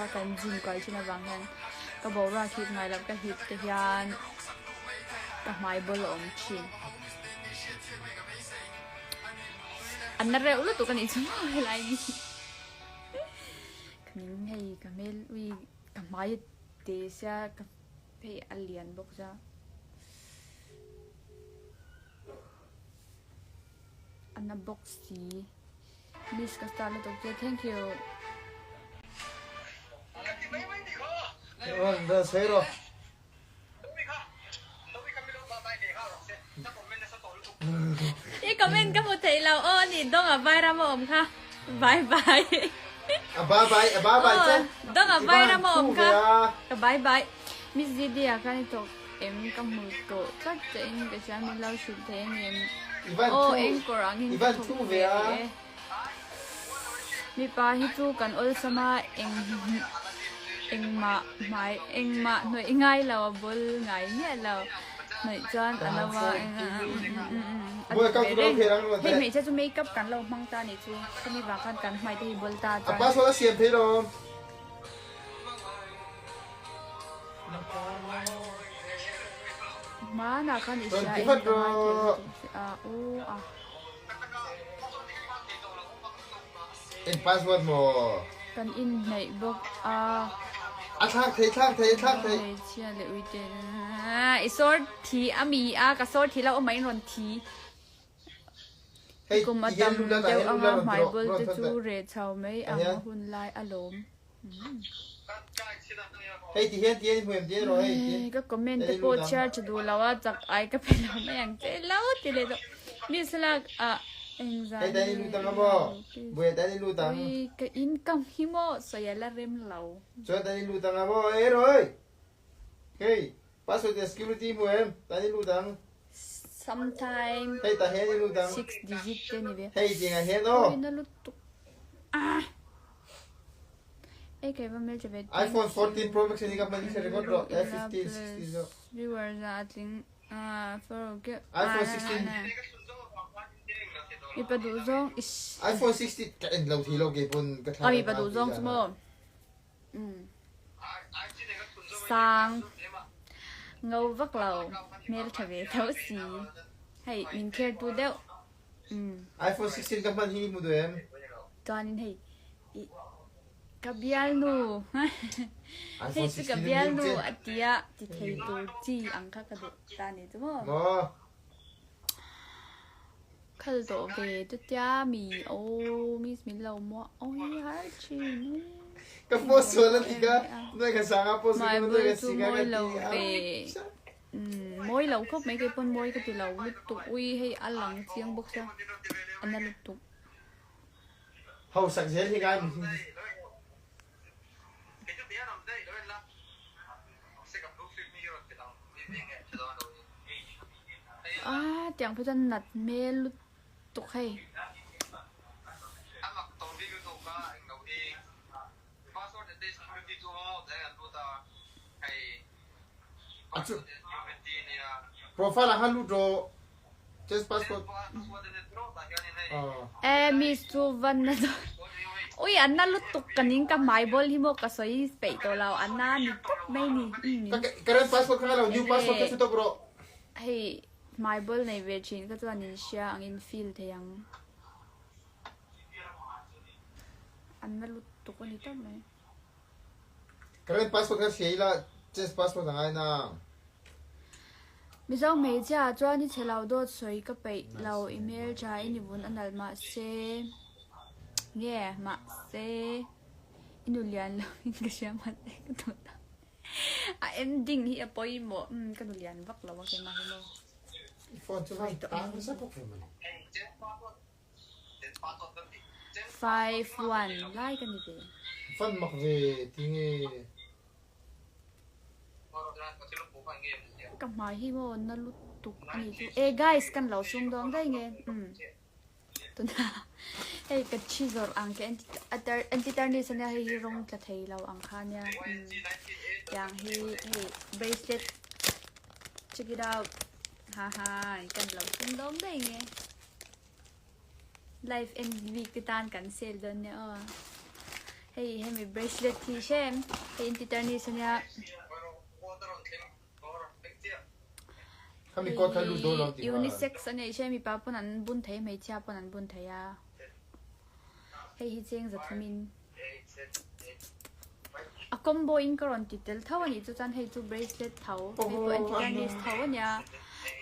a kan gym kal thin avang hian ka boruak hip ngai loh ka hip te hian ka hmai bawl a awm thin. An na reuh lutuk a nih chu maw helai mi ka ning hei ka hmel ui ka hmai a te sia ka hei a lian bawk sia. A na bawk si. Miss ka star lutuk che thank you. I comment ka hmu thei lo aw ni dawng a vai ram a awm kha bye bye. A bye bye a bye bye che. Dawng a vai ram a awm kha ka bye bye. Miss Didi ah khan i thawk em ka hmu tawh tlat che in ka hria min lo hrilh thei a ni em aw engkawr ang in ka thawk ve rih e. Mipa hi chu kan awlsam a eng engmah hmai engmah hnawih ngai lo a bul ngai miah lo hnawih chuan a lo a a ti ve reng hei hmeichhia chu makeup kan lo hmang ta nih chu khami vang khan kan hmai te hi bul ta chuan. Hmanah khan i hria in ka ngai thei lutuk che a aw a. Eng password maw? Kan inhnaih bawk a. A thlak thei thlak thei thlak thei. Hmeichhia leh uite i sawr thi a mi a ka sawr thi lo awm a in rawn thi. Hei Kum a ti hian tam lu la tah deuh hian lu la anga rawn ti hmai rawh bul rawn te thawn chu teh. reh chho mai Tah ang hian. a hun lai a lawm. Hei ti hian ti hian i hmu em ti hian rawh hei ti. Ka comment te Hei lu pawh dang. chhiar tha duh lo a chak ai ka pe lo mai ang che lo ti leh tawh. Mi thlalak ah engzah Hei tan i nge lu tang i a maw? lo please. Buai tan i lu tang. Ui ka income hi maw sawi a la rem lo. Chuan tan i lu tang a maw? Ei rawh oi. Hei password leh security hmu em? Tan i lu tang. Sometime Hei tah hian i lu tang. six digit te ni ve. Hei tiang ah hian aw. Ui na lutuk. Ah. Ei kei va hmel tha ve. Thank iPhone 14 you. Pro Max ani ka hman hi record rawh. Ila F15 plus 16 zawk. viewers ah a tling ah follow keuh. iPhone 16 Mipa duh zawng ish. iPhone 16 ka en lo thei lo kei pawn ka thla A mipa duh zawng chu maw. Um. Sang ngo vak lo hmel tha ve tho si. Hei min care tu deuh. Um. iPhone 16 ka hman hi hmu duh em? Chuanin hei i ka bialnu hei chu ka bialnu a tia ti thei tur chi ang kha ka duh ta ni chu maw. Maw. Khal tawh ve chu tia mi aw miss min lo muah oi har thin e. Ka post sual a ti ka nuai ka sanga post Mai ka bul nuai ka chu si ka mawi ka lo ti ve. Mawi lo khawp mai kei pawn mawi ka ti lo lutuk ui hei a lang chiang bawk sia a na lutuk. Hausak zel hi ngai mi. Ah tiang phei chuan nat hmel lutuk hei. Profile ah khan lut rawh. Just passport. Eh miss chu van na Ui an na lutuk ka ning ka hmai ball hi maw ka sawi peih tawh lo an na ni tawp mai ni. Current passport kha lo new passport kha chu tawp rawh. Hei hmai ball nei ve thin ka chuan in hria ang in feel thei ang. An na lutuk a ni tawp mai. Current passport kha hria ila change passport a ngai na. Mizo hmeichhia ah chuan i chhe lo dawt sawi ka peih lo i hmeltha i ni vun a nalh mahse nge mahse i nu lian lo in ka hria mahse ka duh ta a ending hi a pawimawh umm ka nu lian vak lo a keimah hi maw. I phone chu hei tang nasa bawk ve mawle. 5 1 lai ka ni ve. Fan mak ve ti nge. Ka hmai hi maw na lutuk a ni chu. E guys kan lo sum dawn daih nge. Um. Tuna hei ka thi zawrh ang ke anti tarnis ania hei hi rawng tla thei lo ang kha ania. Um. Tiang hi hei bracelet check it out. Ha ha kan lo sum dawn daih nge. Live en week te tan kan sale dawn nia aw. Hei hemi bracelet hi hrem hei inti-tarnish ania. Khami coat kha lut dawn lo ti kha. Unisex ania i hre mipa pawn an bun thei hmeichhia pawn an bun thei a. Hei hi cheng zathum in a combo in ka rawn ti tel tho anih chu chuan hei chu bracelet tho hei pawh anti-tarnish tho ania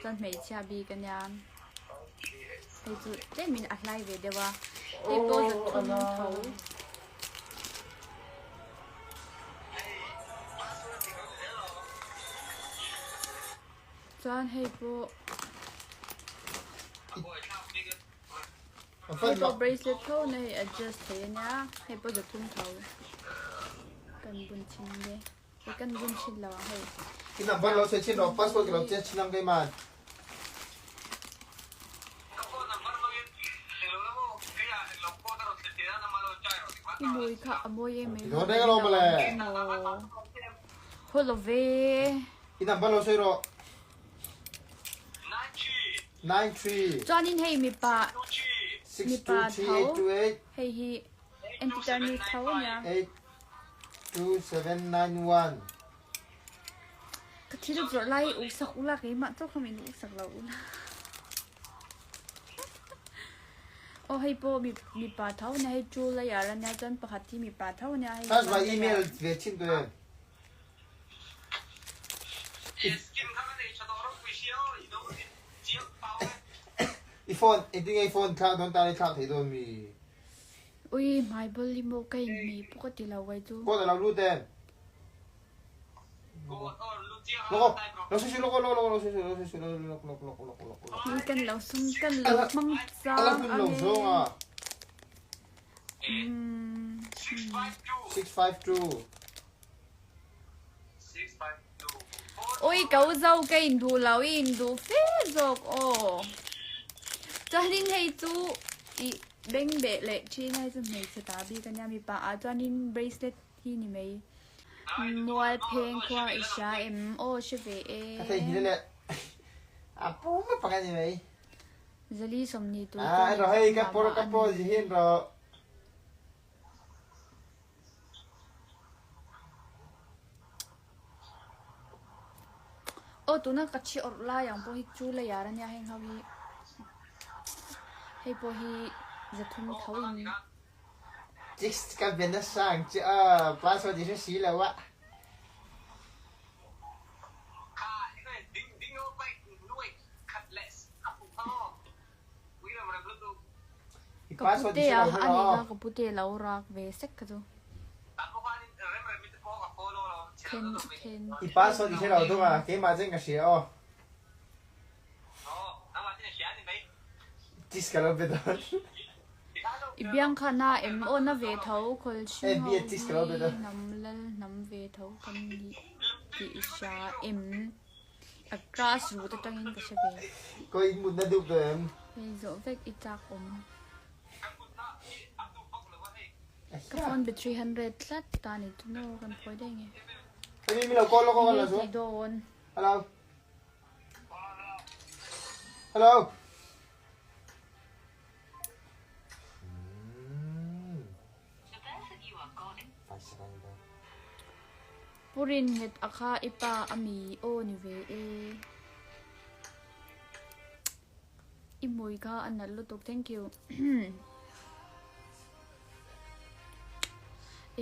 chuan hmeichhia bik ania. Hei chu tlemin a hlai ve deuh a, hei pawh zathum tho. Chuan hei pawh hei pawh bracelet tho na hei adjust thei ania, hei pawh zathum tho kan bun chhin nge. Hei kan bun chin lo ang hei. I number lo sawi chin rawh passport ka lo check chin ang keimah. I mui kha a mawi em em Ti reng alawm mawle. Haw lo ve. I number lo sawi rawh. 93. Chuanin hei mipa mipa tho hei hi anti-tarnish tho ania. 8 2791. Ka thil zawrh lai u sak ula keimah chauh kha min u sak lo ula. Aw hei pawh mi mipa tho ania hei two layer ania chuan pakhat hi mipa tho ania hei Search by email ve chin tu em. I phone engtin nge i phone thlak dawn tan i thlak thei dawn mi? Ui hmaibal hi maw ka inhmeh pawh ka ti lo kai chu. Code a lo lut em? Ni kan lo sum kan lo hmang chang ange. Ui ko zo ka in duh lo i in duh fe zawk aw. Chuanin hei chu i bengbeh leh thin hei chu hmeichhe ta bik ania mipa ah chuanin bracelet hi ni mai. Mual pheng khua i hria em aw hre ve e. Ka thei hile leh a pu map ang ani mai. Zali sawmni tur chuan ro hei ka por ka pose hin ro. Aw tuna ka thi awrh lai ang pawh hi chu la yar ania heng ho hi hei pawh hi zathum tho in. Chicks ka be nasa ang che aw password i hre si lo a. Ka putea a nih kha ka putea lo rak ve sek kha chu. Then then. I password i hre lo thung a, keimah chuan ka hria aw. Chis ka lo be dawn. I biang kha na em aw na ve tho khawl hring ho hi hnam lal hnam ve tho kan nih tih i hria em? A grass root atangin ka hre ve. Ko in mutna dup dawn em? Hei zawh vek i chak awm. Ka phone battery 100 tlat ta ni chu maw kan phawi daih nge. Hemi mi lo call lawk aw kan la chu. Ti dawn. Hello. Hello. Pu Rinnghet a kha i pa a mi aw ni ve e. I hmui kha a nalh lutuk thank you.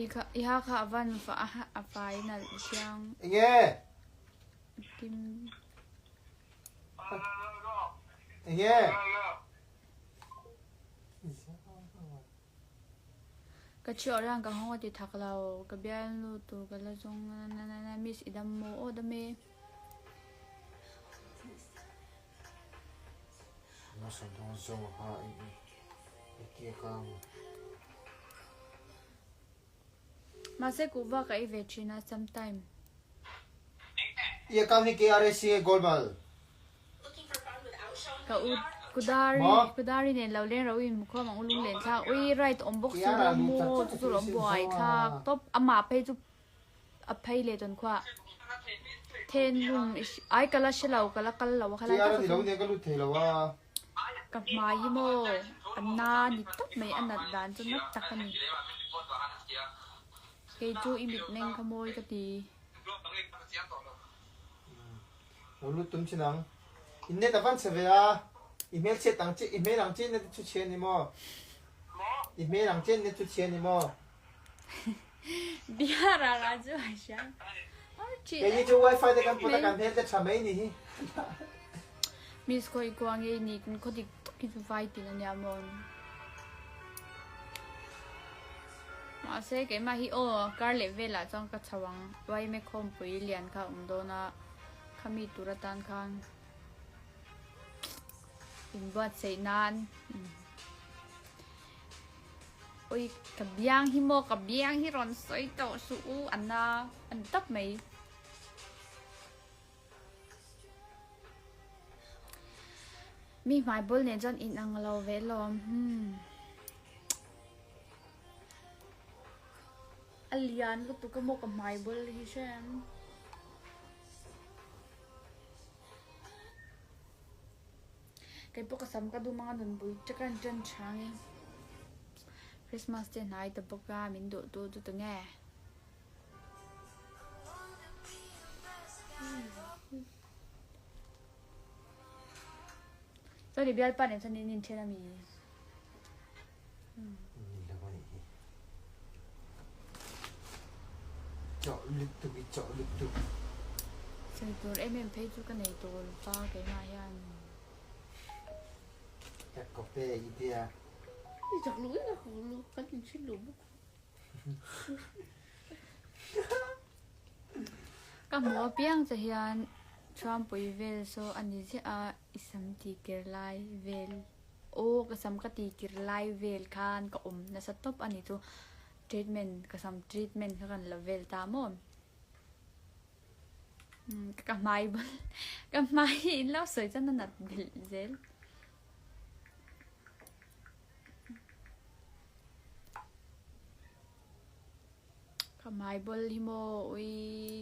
I kha i ha kha a van fa a fai nalh chiang. Enge? Kim. Enge? Ka thi awrh hian ka nghawng a ti thak lo, ka bialnu tur ka la zawng na miss i dam maw aw dam e. Mahse kuhva ka ei ve thin a sometime. I account hi KRSC nge Goldbal? Ka u Kudari Kudari nen lo leng ro in mukhawm ang u lunglen thlak ui right awm bawk si lo maw chu chu lawm buai thlak tawp amah phei chu a phei leh tawn khuah then lung ai ka la hre lo ka la kal lo a khalai tak kha chu ka hmai hi maw a na ni tawp mai a nat dan chu nat tak a ni. Kei chu i mitmeng kha mawi ka ti. Lo lut tum chin ang. In net a van che ve a, i hmel chhiat ang chi, i hmel ang chiah net chu chhia ni maw? I hmel ang chiah net chu chhia ni maw? Biara Raju a hria. Keini chu wifi te kan put a kan hmel te tha mai ni hi. Miss khawi kuang nge i nih kan khaw dik tak hi chu vai tin a nia maw? Mahse keimah hi aw kar leh velah chuan ka chho ang yma khawmpui lian kha a awm dawn a khami tur atan khan inbuatsaih nan Ui ka biang hi maw ka biang hi rawn sawi tawh suh u a na a ni tawp mai. Mi hmai bul nen chuan in ang lo ve lawm. Hmm. A lian lutuk a maw ka hmai bul hi hrem. Kei pawh ka sam ka dum anga nun bul ṭek a ṭan ṭhang in Christmas te hnai ta bawk a min duh tu chu tunge? Chuan i bialpa nen chuan in inthen a mi? Chawh lutuk i chawh lutuk. Sawi tur em em phei chu ka nei tur pa keimah hian. Ka copy i tia. I chak lu in a ku lu kan in hrilh lu bawk. Ka hmuh apiang che hian Thuampui vel saw a ni ziah a i sam tih kir lai vel. Aw ka sam ka ti kir lai vel khan ka awm nasa tawp a ni chu treatment ka sam treatment kha kan la vel ta maw ka hmai bul ka hmai hi in lo sawi chuan a nat belh zel. Ka hmai bul hi maw ui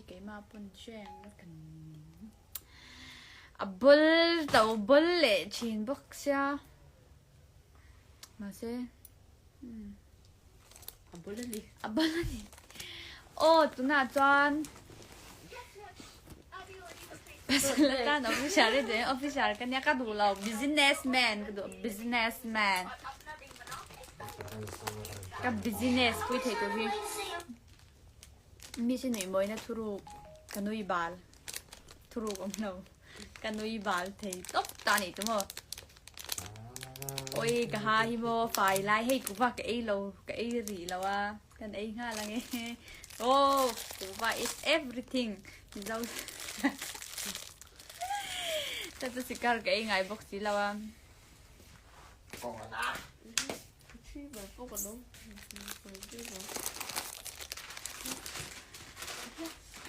keimah pawn hreng ka ning. A bul to bul leh thin bawk sia mahse a bul a ni a bul a ni aw tunah chuan pasal atan officer i duh em officer ka nia ka duh lo business man ka duh business man ka business pui thei tur hi. Mi si nuih mawina thuruk ka nui bal thuruk awm lo ka nui bal thei tawp ta ni chu maw oi ka ha hi maw fai lai hei kuva ka ei lo ka ei rih lo a kan ei nghal ange oh kuva is everything mizo ta chu sikar ka ei ngai bawk si lo a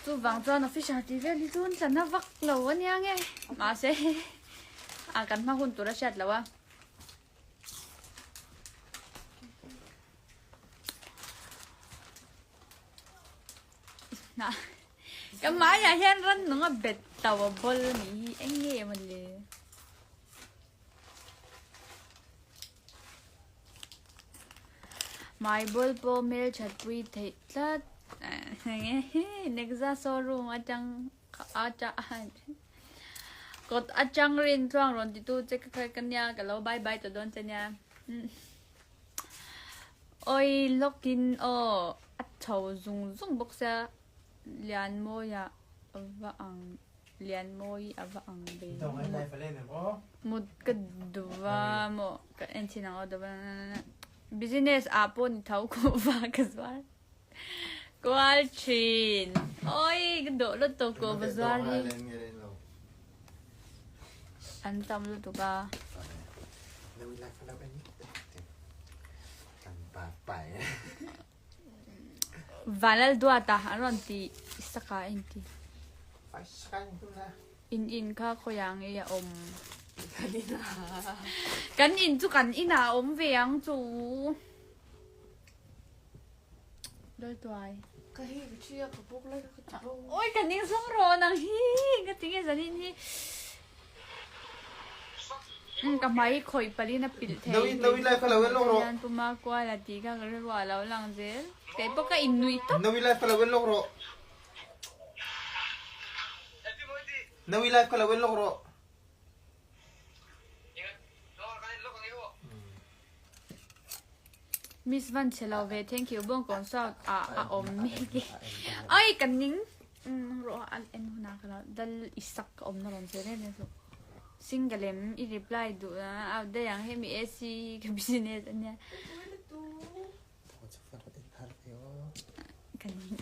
Chuvang chuan officer tih vel hi chu an tla na vak lo a nia nge mahse a kan hma hun tur a hriat loh a. Ka hmaiah hian rannung a bet tau a bawl a nih hi eng nge mawle. Hmaibawl pawh hmel that pui theih tlat Nexa showroom atang kawt atang rin tluang rawn ti tu che ka ka nia ka lo bye bye ta dawn che nia Oi lawkin aw a chho zung zung bawk sia Lianmawia va ang. Lianmawi a va ang ve. Mut ka duh a maw ka en chin ang aw duh a business ah pawh ni tho kuh va ka zuar kual thin oi ka duh lutuk kuh va zuar hi an tam lutuk a. Vanlal duata an rawn ti saka a inti. In in kha khawiah nge a awm? Kan in chu kan inah a awm ve ang chu. Dawltuai. Ka hi ka thi a ka bawk lai ka ti bawk. Oi ka ning zawng rawn ang hi ka ti nge zanin hi. Umm ka hmai khawih palin a pilh thei. Nawi nawi live kha lo en lawk rawh. Hian puma kual a tih kha ka rilru ah lo lang zel. Kei pawh ka innuih tawp. Nawi live kha lo en lawk rawh. Nawi live kha lo en lawk rawh. Miss van chhe lo ve thank you Bawngkawn South ah a awm mek e. Oi ka ning rawh a en hunah ka lo dal i sak ka awmna rawn sawi reng reng suh. Single em i reply duh a out daih ang hemi AC hi ka business ania. Ka ning.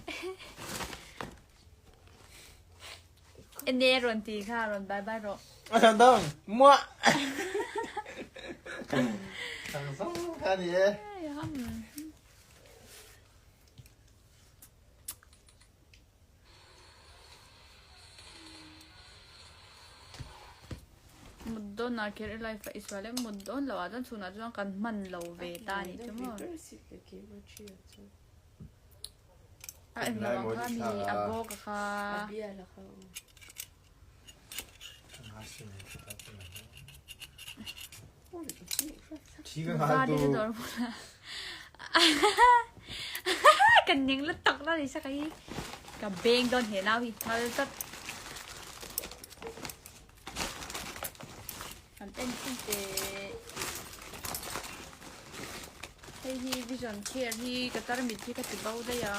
Ene rawn ti kha rawn bye bye rawh. A thang dang muah. Thang zong kha ni e. Mut dawn ah kher i life a i sual em mut dawn loh ah chuan chhunah chuan kan hman lo ve ta ni chu maw. A en lo ang kha mi a bawk a kha. Kan ning lutuk la ni sa ka hi. Ka beng dawn he nau hi thal tlat. Kan en chin teh. Hei hi vision care hi ka tarmit hi ka ti bo daih a.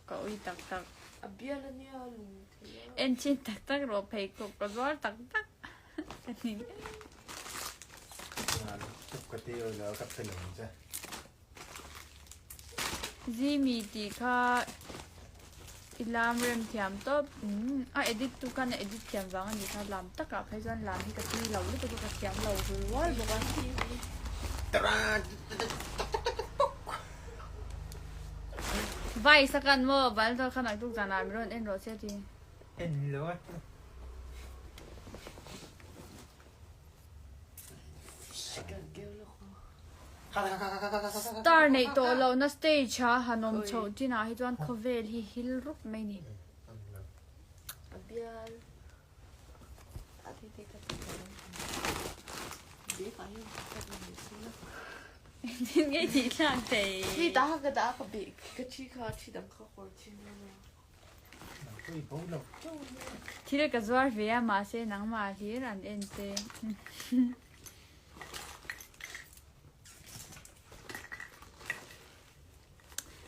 Ka ui tak tak. A bial a nia lung thei a. En chin tak tak rawh pheikhawk ka zuar tak tak ka ning em. Ka ti lo ka pe lo ang che. Zimi tih kha i lam rem thiam tawp. Umm a edit tu khan a edit thiam vang a nih kha lam takah phei chuan lam hi ka tui lo lutuk a ka thiam lo hul rual bawk a. Vai sakan maw Valdo khan aktuk zanah mi rawn en rawh se ti. En lo a. Star neih tawh lohna stage a han awm chhoh chinah hi chuan khawvel hi hil rup mai ni. Engtin nge tih thlak thei? Thil ka zuar ve a mahse nangmah hlir an en che.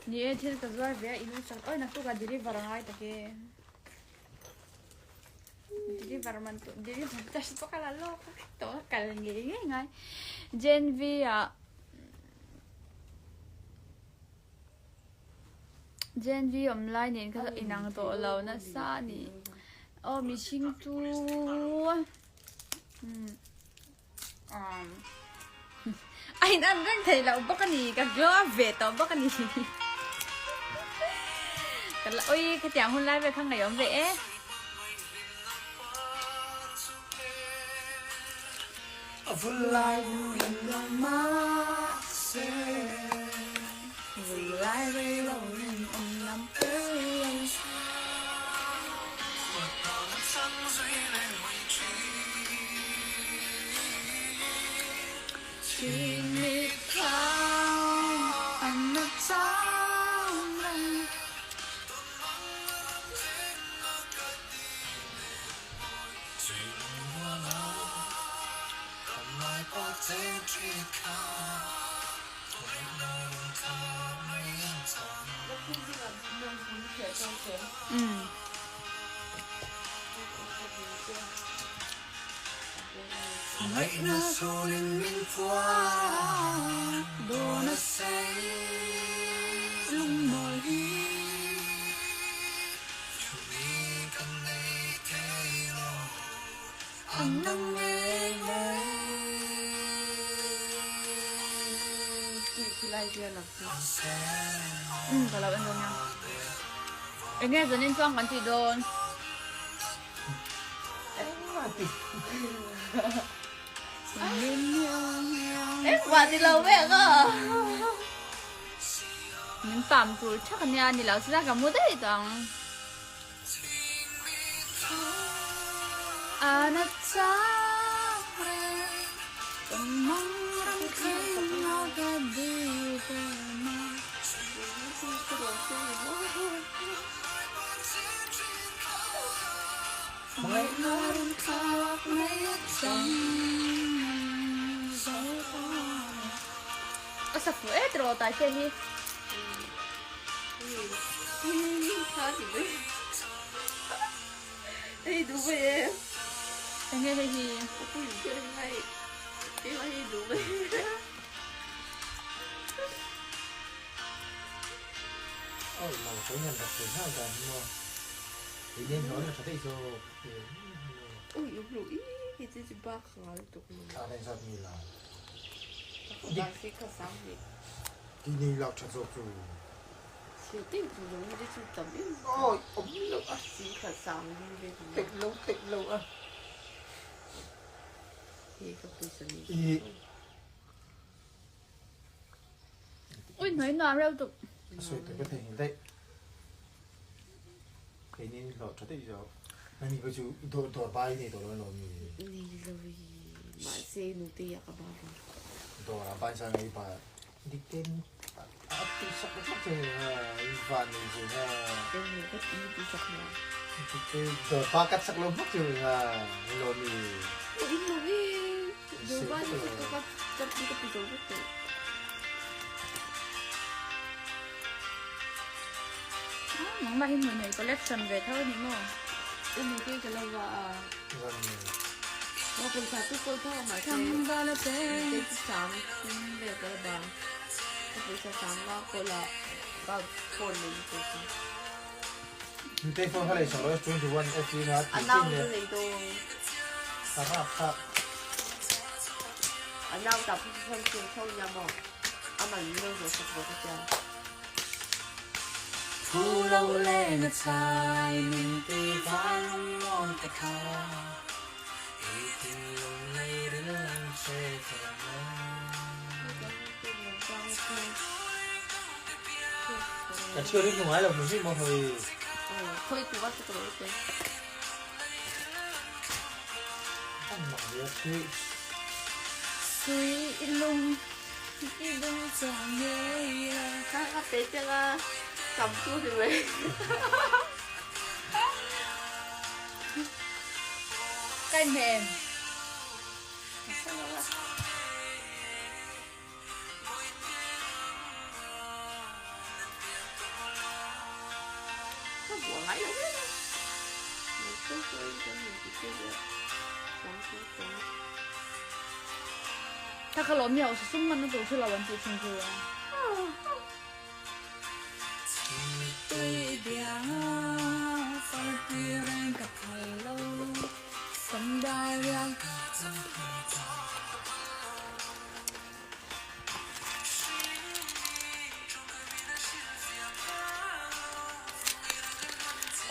Ni e thil ka zuar ve a in sak oi naktuk ah deliver a ngai tak e. Deliver man tu deliver charge pawh ka la lawk a tawh a kal ngei ngei ngai. Gen V ah Gen V awm lai nen kha inang tawh lo nasa a ni. Aw mihring chu a in an reng thei loh bawk a ni ka glow up ve tawh bawk a ni. Ka la ui khatiang hun lai vel kha ngaihawm ve e. Umm ka lo en dawn nia. Enge zanin chuan kan tih dawn? Engmah ni lo vek a. Min pam tur thak ania ni lo sila ka mu daih tawh ang. A sa fuh e tiraw tai te hi. Enge hei hi. Ui hnuai nuam reuh tuk. Sawi tur ka theihnghilh daih. Keini in hlawh tha daih zawk. Nani pawh chu dawr dawr bai nei tawh lo alawm ni. Nei lo i mahse nute ah ka ba lo. Dawr ah bai zan ei ba dik te a tih sak sak che nga i van nei che nga. Eng nge ka tih tih sak nga. Dik te dawr ba kat sak lo hmak che nga alawm ni. In lo i dawr ba ni chu ka ka ka ti zo vek tawh. Nangmah hi hmuh nei collection ve tho a ni maw? Umi te ka lo va a. Maw pawisa chu kawl tho a mahse te chu sang thum vel ka la ba. Ka pawisa sang nga kawl a ka phone nei pawisa. Nutei phone kha lei sak lo S21 FE na A nau chu lei dawn. Ka rap kha. A nau tah pawh chu Samsung tho nia maw? A man lo zawh sak rawh ka tia. Phu lo leng a chai min ti vanlung te kha I thinlung lei ril an hre thiam lo. Ka thian hi hmu ngai lo hmu hrim maw hawi. Khawi tu va chu ka lo te. An mak ve a khi. Sui i lung i lung chuang ngei a. Kha ka pe chang a kam tu ni mai. Ka inhmeh em? Ta kha lawm miau sum man na tur chu lo an tih thin chu a.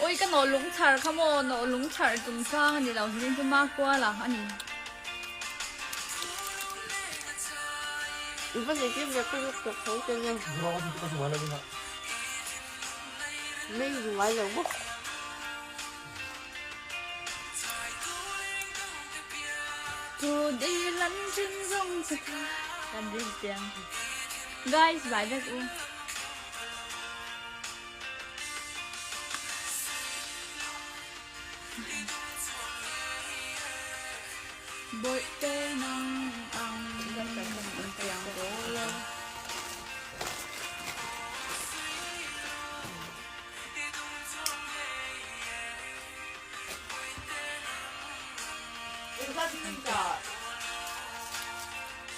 Oi ka nawh lung chhar kha maw nawh lung chhar chungchang a ni lo hian chu Makuala a ni. Guys bye vek u. Bawihte nang ang piang lo.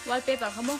Wallpaper kha maw?